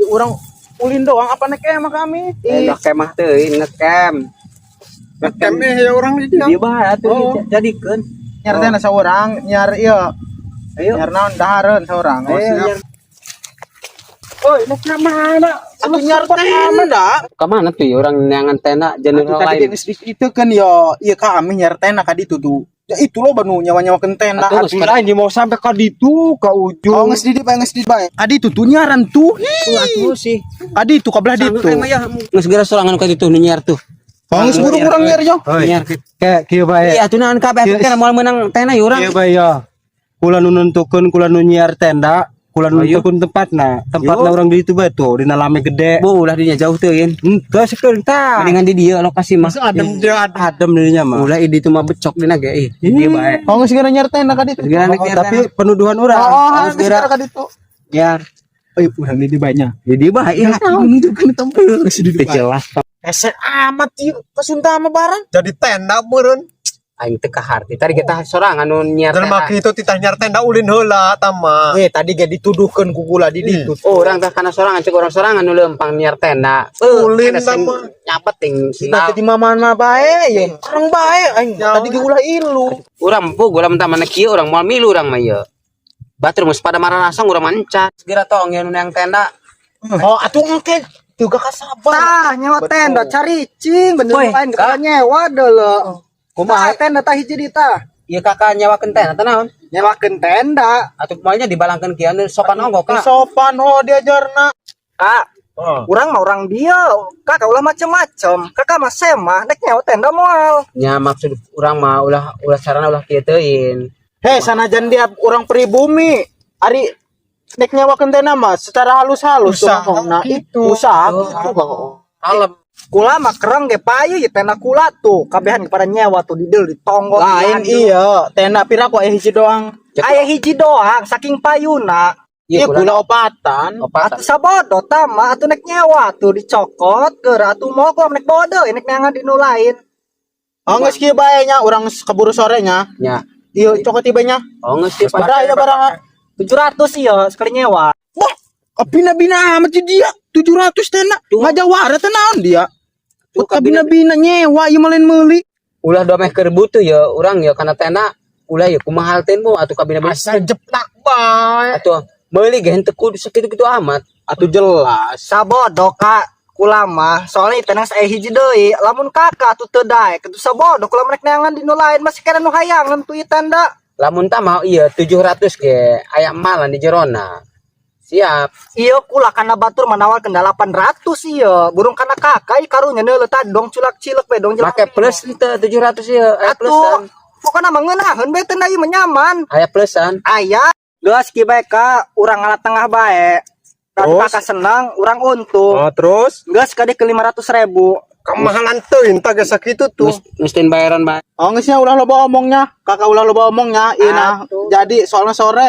Urang ulin doang apa nek kemah kami? Enak kemah teuing ngecamp. Ngecamp ya urang di dieu. Dia bae atuh Oh. jadikeun. Nyiar teh saurang, nyiar ieu. Ayo. Nyiar naon dahareun saurang. Oh, Ayo, siap. nyiar. Oi, nek ka mana? Atuh nyiar tenda da. Ka mana tuh ya urang neangan tenda jenis Atuh tadi lain. Geus itu kan yo, iya kami nyiar tenda ka ditu tuh. Ya itu lo banu nyawa-nyawakeun tenda. Atuh, Atuh. Lain mau sampai ka ditu ka ujung. Oh, geus di dieu bae, geus di dieu bae. Ka ditu tuh nyiaran tuh. Atuh sih. Ka ditu ka belah ditu. Mah ya geus geura sorangan ka ditu nu nyiar tuh. Oh, geus buru urang nyiar yo. Nyiar. Kayak kieu bae. Iya atuh naon kabeh atuh kan moal meunang tenda ya urang. Kieu bae ya. Kula nu nentukeun, kula nu nyiar tenda, kula nu Ayo. nentukeun tempatna. Tempatna Yo. Urang di ditu bae tuh, dina lame gede. Bu, ulah dinya jauh teuing. Henteu sakeun tah. Mendingan di dieu lokasi mah. Adem dia, adem dirinya mah. Ulah di ditu mah becok dina ge ih. Di dieu bae. Oh, geus geura nyiar tenda ka ditu. Geus geura Oh, nyiar tapi tenda. penuduhan urang. Oh, Geus geus geura. geura ka ditu. Nyiar. Oh, urang di dieu bae nya. Di dieu bae ih. Nunjukkeun tempat. Geus di dieu Teu bae. jelas. Hese amat ieu kasunta sama barang. Jadi tenda meureun. Aing teu kaharti. Tadi kita sorangan nu nyiar Jelema tenda. kitu titah nyiar tenda ulin heula tama. Eh, tadi ge dituduhkeun ku kula di ditu. Oh, urang tah kana sorangan, cek urang sorangan nu leumpang nyiar tenda. Ulin Eta sing tama. Nyapeting Kita di mana bae ye. Urang bae aing tadi ge ulah ilu. Urang pu gula mentah mana kieu urang moal milu urang mah ieu. Batur geus pada mararasang urang mah encan. Segera tong ieu nu neang tenda. Oh, atuh engke teu gak kasabar. Tah, nyewa tenda cari cing bener Woi, lain Kak. kalau nyewa dulu. Kumaha? Tah, tenda tah hiji di tah. Ieu kakak nyewakeun tenda teh naon? Nyewakeun tenda. Atuh moalnya dibalangkeun kieu anu sopan ongko, Kak. Sopan ho diajarna. Kak, urang mah urang dia. Kakak ulah macem-macem. Kakak mah semah nek nyewa tenda moal. Nya maksud urang mah ulah ulah sarana ulah kieu teuing. Hei, sanajan dia orang pribumi. Ari nek nyewakeun tenda mah secara halus-halus Usaha ngomongna. gitu. Usaha gitu Bang. Kalem. Kula mah kereng ge payu ya tenda kula tuh. Kabehan pada nyewa tuh di deul di tonggo. Lain iya, tenda pira kok aya hiji doang. Aya hiji doang saking payuna. Iya, kula opatan. Opatan. Atuh sabodo tama atuh nek nyewa tuh dicokot keur atuh mau kula nek bodo nek neangan di nu lain. Oh, geus kieu bae nya urang keburu sore nya. Nya. Iya, cokot tiba nya. Oh, geus sih. Bara ya bara. 700 iya sekali nyewa. Wah, bina-bina amat sih dia. 700 tenda. Ngajawara teh naon dia? Tuh, Kabina-bina nyewa ieu mah lain meuli. Ulah dua meh keur butuh ya urang ya kana tenda ulah ya kumaha teh mu atuh kabina-bina. Asa jeplak bae. Atuh meuli ge henteu kudu sakitu-kitu amat. Atuh jelas. Sabodo kak kula mah soalnya tenang saya hiji deui lamun kakak tuh teu daek atuh sabodo kula mah nek neangan di nu lain masih kena nu hayangan tuh ieu tenda. Lamun tah mau iya 700 ge aya malan di jerona. Siap. Iya kula kana batur menawarkeun 800 iya burung kana kakak ieu karunya neuleuh tadi dong culak cilek we dong Make plus teu 700 ieu aya plusan. Atuh pokona mah ngeunaheun bae tenda ieu mah nyaman. Aya plusan. Aya geus kieu bae ka urang ngalah tengah bae. Kan Terus? kakak senang urang untung. Oh, terus Geus kade ke 500 ribu. Kemahalan teuing tah geus sakitu tuh. Geus geus bayaran bae. Oh, geus nya ulah loba omongnya. Kakak ulah loba omongnya. Iya nah. Atuh. Jadi soalnya sore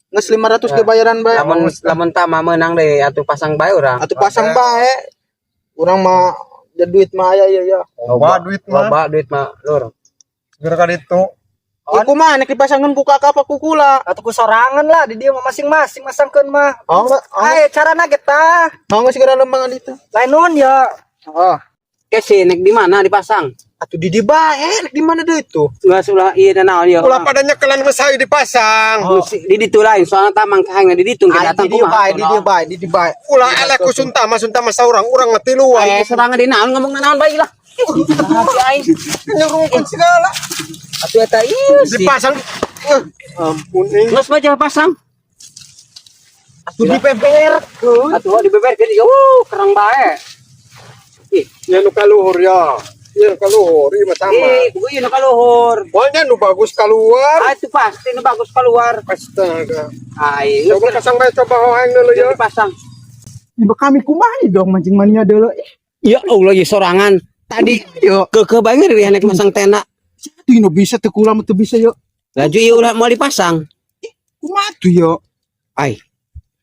geus 500 ke bayaran bae. Lamun lamun tah mah meunang deui atuh pasang bae urang. Atuh pasang bae. Urang mah ja duit mah aya iya ya. Loba duit mah. Loba duit mah lur. Geura ka ditu. Ieu kumaha nek dipasangkeun ku kakak apa ku kula? Atau ku sorangan lah di dia mah masing-masing masangkeun mah. Oh, enggak. Oh, Ayo carana kita. oh, geus segera lembangan itu. Lain nun ya. Oh. Kese nek di mana dipasang? Atuh di dieu bae, nek di mana deui tuh? Geus ulah ieu naon ieu. Ulah pada nyekelan geus hayu dipasang. Geus di ditu lain soalna tamang kahang di ditu ke Ay, datang di dieu kumaha. bae, di dieu bae, di dieu bae. Ulah eleh ku Suntama, Suntama saurang urang mah tiluan. Aing sorangan di naon ngomong naon bae lah. Hati aing. Nyurungkeun segala. Atuh eta ieu sih. Dipasang. Ampun nih. Geus bae pasang. Atuh dibeberkeun. Atuh dibeberkeun ieu kerang bae. Ih, Ya nu kaluhur ya. Iya nu kaluhur, ieu mah sama. ih, kudu ieu nu kaluhur. Pokoknya nu bagus keluar. Ah, itu pasti nu bagus keluar. Astaga. Ai, Coba pasang bae, coba hoeng dulu ya. Dipasang. Ibu kami kumaha dong mancing mania dulu. Ya Allah, ya sorangan. Tadi Yo, keukeuh bae ngeri nek masang tenda. Atuh nu bisa teu kula mah teu bisa yo. Laju ieu ulah mau dipasang. Kumaha tuh yo? Ai.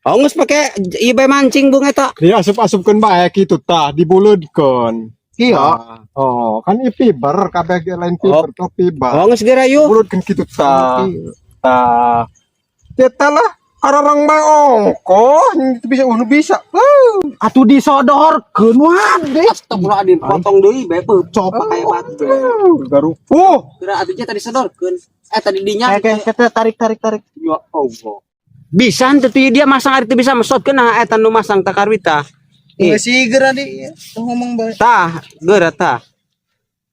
Oh, geus pake ieu bae mancing bung eta. Dia asup-asupkeun bae kitu tah, dibuleudkeun. Iya. Oh, kan ieu fiber, kabeh ge lain fiber tuh fiber. Oh, geus geura yuk. Buleudkeun kitu tah. Tah. Eta lah ararang bae ongkoh, itu bisa unu bisa. Atuh disodorkeun wade. Astagfirullahaladzim, potong deui bae coba kayak batu. Garu. Kira atuh tadi sodorkeun. Eh, tadi dinya. Kayak kayak tarik tarik tarik. Ya Allah. Bisa henteu tuh dia masang ari teu bisa mesotkeun, nah eta nu masang takarwita. Geus sih geura di ngomong bae. Tah, geura tah.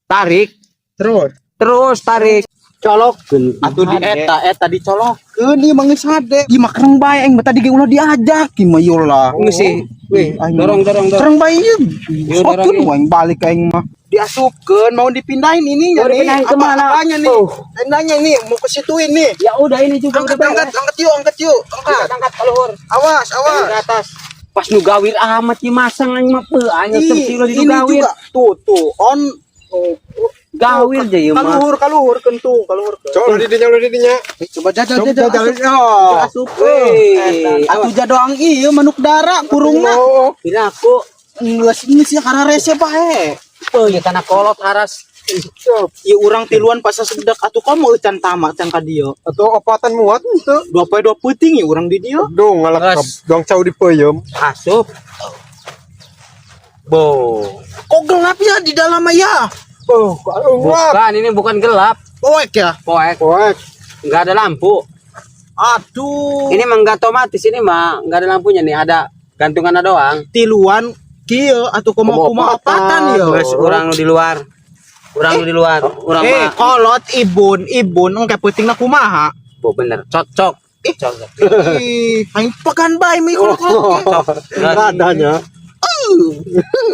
Tarik, Terus. Terus tarik. Colokkeun. Atuh di eta eta dicolokkeun ieu mah geus hade. Ieu mah kereng bae aing mah tadi ge ulah diajak ieu mah ieu lah. Geus sih. Wih, Aing dorong dorong dorong. Kereng bae ieu. Yo, dorong, Sotkeun ieu. aing balik aing mah. Diasupkeun, mau dipindahin ininya Mau nih. dipindahin Apa, kemana? apanya nih? Oh. Tendanya nih mau ke situin nih. Ya udah, ini juga Angkat udah angkat beres. angkat yuk, angkat yuk, angkat. Angkat, angkat ke luhur. Awas, awas. Ke atas. Pas nu gawir amat ieu masang aing mah peuh aing Ih, teu di ini gawir. juga tuh tuh on oh, oh. Gawir aja ieu mah. Kaluhur kaluhur kentu kaluhur. Coba didinya, ulah didinya. Coba jajal Coba jajal jajal. asup. Oh. Asup. Wih, Atuh jadoang ieu manuk dara kurungna. Oh. Piraku Geus geus ya karena rese bae. peuh ya kana kolot haras. Ieu urang tiluan pas sedak atuh kamu eucan tamak can ka dieu. Atau opatan muat itu. Dua poe dua peuting ieu urang di dieu. Dong ngalakap, Gas. dong cau di peuyeum. Asup. Bo. Kok gelap ya di dalam ya? Oh, nguap. Bukan, ini bukan gelap. Poek ya? Poek, Poek. nggak ada lampu. Aduh. Ini mah nggak otomatis, ini mah nggak ada lampunya nih, ada gantungannya doang. Tiluan kieu atuh kumaha kumaha opatan ieu. Terus urang nu di luar. Urang nu di luar, urang Eh, mah kolot ibun, ibun engke peutingna kumaha? bo bener, cocok. Ih. Cocok. Ih, aing pegan bae mi kolot-kolot. Radanya.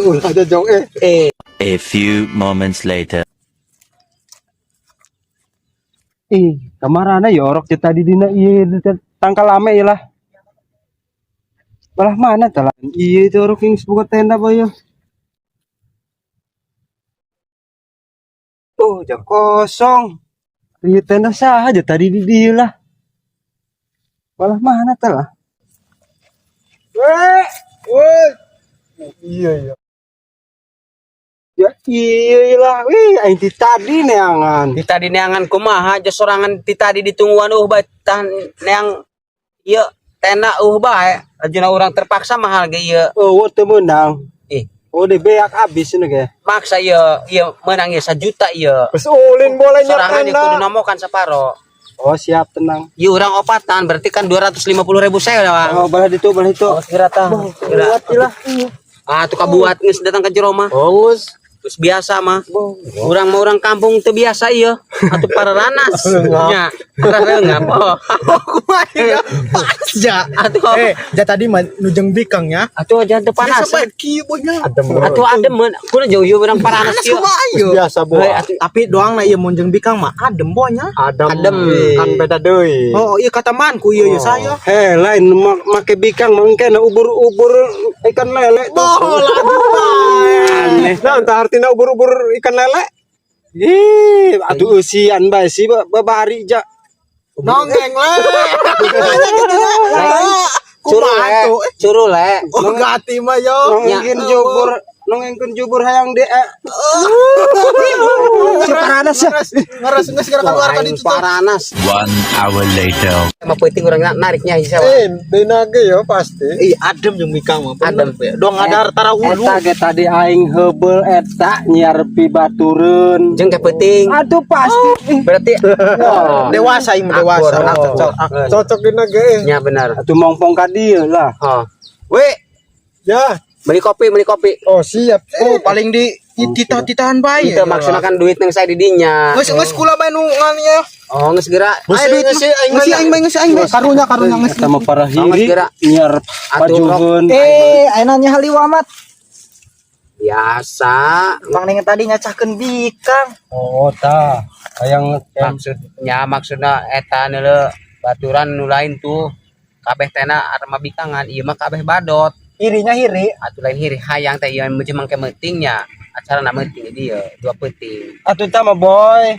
Ulah aja jong eh. Eh, A few moments later. Ih, kamarana ya orok teh tadi dina ieu tangkal lame ieu lah. Malah mana tah lah? Iya itu orok yang sebuah tenda boy. Oh, jam kosong. Iya tenda saja tadi di dieu lah. Malah mana tah lah? Weh, weh. Iya iya. Ya iya lah, wih aing ti tadi neangan. Di tadi neangan kumaha aja sorangan, ti tadi ditungguan bae tahan neang ieu tenda bae. Ajuna urang terpaksa mahal ge ieu. Oh, teu meunang. Ih, Oh, di beak abis ini ge. Maksa ieu ieu menang ieu 1 juta ieu. Geus ulin bolehnya Sorangan ieu kudu tenda. nomokan saparo. Oh, siap, tenang. Ieu urang opatan berarti kan 250.000 saya udah. Oh, belah itu, belah itu. Oh, segera tah. Segera. Buat lah. Ah, tuh kabuat geus datang ke jero mah. Oh, geus. Terus biasa mah. Urang mah urang kampung teu biasa ieu. Atuh pararanas. Nya, pararengap. Oh. Kumaha ya? Panas ja. Atuh. Eh, ja tadi mah nu jeung bikang ya. Atuh aja teu panas. Biasa bae kieu boynya. Adem. Atuh adem mun. Kuna jauh-jauh urang paranas Panas ieu. kumaha ieu? Biasa Heuh, buah. atuh Tapi doang na ieu mun jeung bikang mah adem bonya. Adem. Adem. Kan beda deui. Oh, iya kata manku ieu ya saya. Heh, lain make bikang mungkin ubur-ubur ikan lele tuh. Oh, lagu bae. Aneh. Nah, entah artinya ubur-ubur ikan lele. Ih, atuh eusian bae sih babari ja. Nongeng le. Curu Kumaha le. tuh? Curu le. Oh, gati mah yo. Nongengkeun jubur, nongengkeun jubur hayang de Si paranas ya. Ngeres geus geura keluar ka Aing ditu. paranas. 1 hour later. Mah peuting urang nariknya hiji sawa. Eh, dinage yo pasti. Ih, adem jeung bikang mah. Adem. Dong ada tara hulu. Eta ge tadi aing heubeul eta nyiarpi batureun. Jeung ke peuting. Aduh pasti. Ih, Berarti oh. Dewasa ieu mah dewasa. Akur, akur. Cocok. Cocok dinage eh. Nya benar. Atuh mongpong ka dieu lah. Oh. We, Ya. beli kopi, beli kopi. Oh, siap. Oh, paling di titah-titahan bae. Itu maksudnya kan duit yang saya di dinya. Geus geus kula bae nu ngan ya. Oh, geus geura. Ayo duit Geus, aing mah. Geus aing bae, geus aing bae. Karunya karunya geus. Eta mah para Geus hiri geura. nyiar Atuh, pajuheun. Eh, ayeuna nya haliwa amat. Biasa. Bang Neng tadi nyacahkeun bikang. Oh, tah. Hayang Maksudnya maksudnya eta neuleu baturan nu lain tuh kabeh tena arma bikangan, ieu mah kabeh badot. Hirinya hiri. Atuh lain hiri hayang teh ieu mah mangke meutingnya. Acara na meuting dieu, dua peuting. Atuh tah mah boy.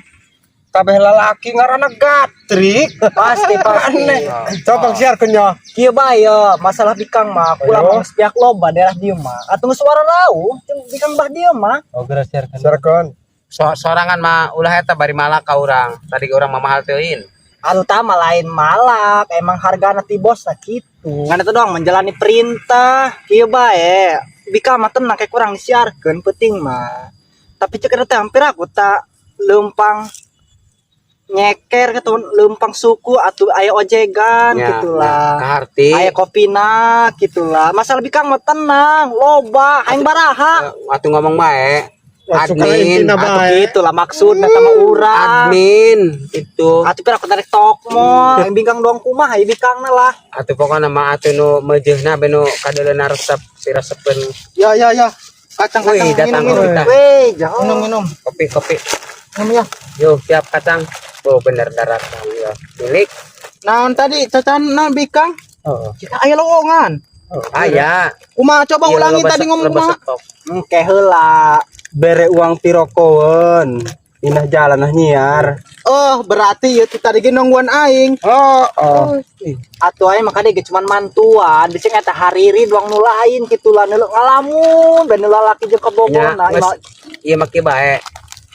Kabeh lalaki ngaranna gatrik. Pasti pasti. Coba siarkeun nya. Kieu bae ya, masalah bikang mah kula Ayo. mah geus pihak loba daerah dieu mah. Atuh geus suara rauh jeung bikang bah dieu mah. Oh, geura siarkeun. Siarkeun. So, sorangan mah ulah eta bari malak ka urang. Tadi urang mah mahal teuing. Atuh tah mah lain malak, emang hargana ti bos lah gitu. Ngan itu doang menjalani perintah. Kieu bae. Bika mah tenang kayak kurang disiarkeun penting mah. Tapi cek eta teh hampir aku tak lempang nyeker gitu, lempang suku atau aya ojegan gitulah. Kaharti. Aya kopina gitulah. Masalah bikang mah tenang, loba, aing baraha. Atuh ngomong bae. Langsung Admin, intina Atuh bae. gitulah maksudna sama urang. Admin itu. Atuh pira aku tarik tokmol, aing bingkang doang kumaha, ieu bikangna lah. Atuh pokokna mah atuh nu meujeuhna be nu kadeuleuna resep diresepeun. Ya ya ya. Kacang Wih, kacang datang minum minum. kita. Weh, jauh. Minum minum. Kopi kopi. Minum ya. Yo, siap kacang. Oh, bener daratang ya. Milik. Naon tadi cacan naon bikang? Oh. Kita aya lowongan. Aya. Kumaha coba Iya, ulangi loba tadi ngomong loba kumaha? stok. Engke heula. Bere uang pirokoeun. Inah jalan nah nyiar. Oh, berarti ya tadi ge nungguan aing. Oh, oh. Atuh aing makanya ge cuman mantuan, bisa eta hariri doang nu lain kitu lah neuleuh ngalamun dan nu lalaki jeung Nya, kebogona. geus ieu mah kieu bae.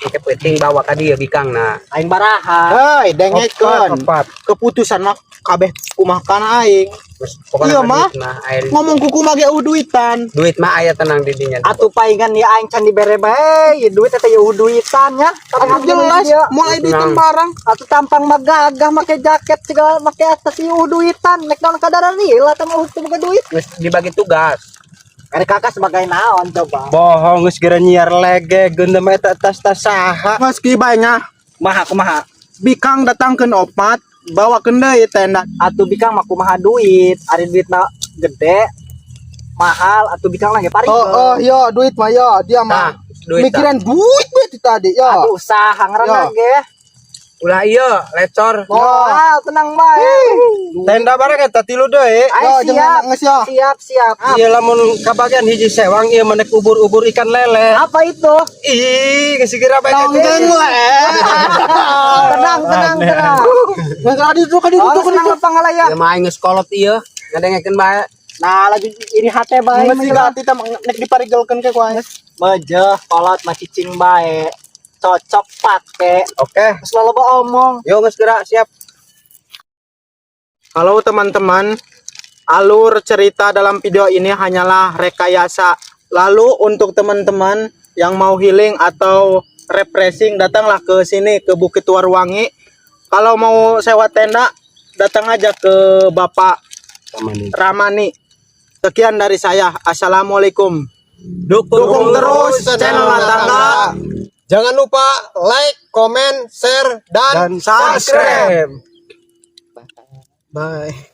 Engke peuting bawa ka dieu bikang na. Aing baraha. Hei, dengekeun. Opat. Keputusan mah kabeh kumaha kana aing. Geus pokona Iya, mah mah. duit mah aya Ngomong kuku mah ge eueuh duitan. duit mah aya tenang di dinya. Atuh paingan ya aing can dibere bae, ya duit eta ya duitan nya. Tapi Atuh jelas mulai duitan barang. Atuh tampang mah gagah make jaket segala make atas ieu duitan, nek naon kadarari lah tah mah teu boga duit. Geus dibagi tugas. Ari kakak sebagai naon coba? Bohong geus geura nyiar lege geundem eta tas-tas saha. Geus kieu bae nya. Kumaha kumaha? Bikang datangkeun opat, bawakeun deui tenda. Atuh bikang mah kumaha duit, ari duitna gede mahal atuh bikang lagi pari. Oh, oh, yo duit mah yo, dia Tah, mah. duit tah. Mikiran duit duit tadi yo. Atuh usaha ngaranna Yo. ge. Ulah ieu lecor. Oh. Ah, tenang bae. Tenda bareng eta tilu deui. Ay, Yo, jangan siap. ngeus yo. Siap, siap. Iya lamun kabagian hiji sewang ieu mah nek ubur-ubur ikan lele. Apa itu? Ih, geus geura bae. Tonggeng le. Tenang, tenang, tenang. Geus kadi itu kadi Oh, itu kadi senang lepang lah ya. Ieu mah aing geus kolot ieu. Ngadengekeun bae. Nah, lagi iri hate bae. Geus siga hati teh nek diparigelkeun ke ku aing. Mejeh, kolot mah cicing bae. Cocok pake. Oke. Terus loba omong. Yo geus geura siap. Halo teman-teman, alur cerita dalam video ini hanyalah rekayasa. Lalu untuk teman-teman yang mau healing atau refreshing, datanglah ke sini ke Bukit Waruwangi. Kalau mau sewa tenda, datang aja ke Bapak Ramani. Sekian dari saya. Assalamualaikum. Dukung, Dukung terus channel Tangga. Jangan lupa like, comment, share, dan Dan subscribe. Bye.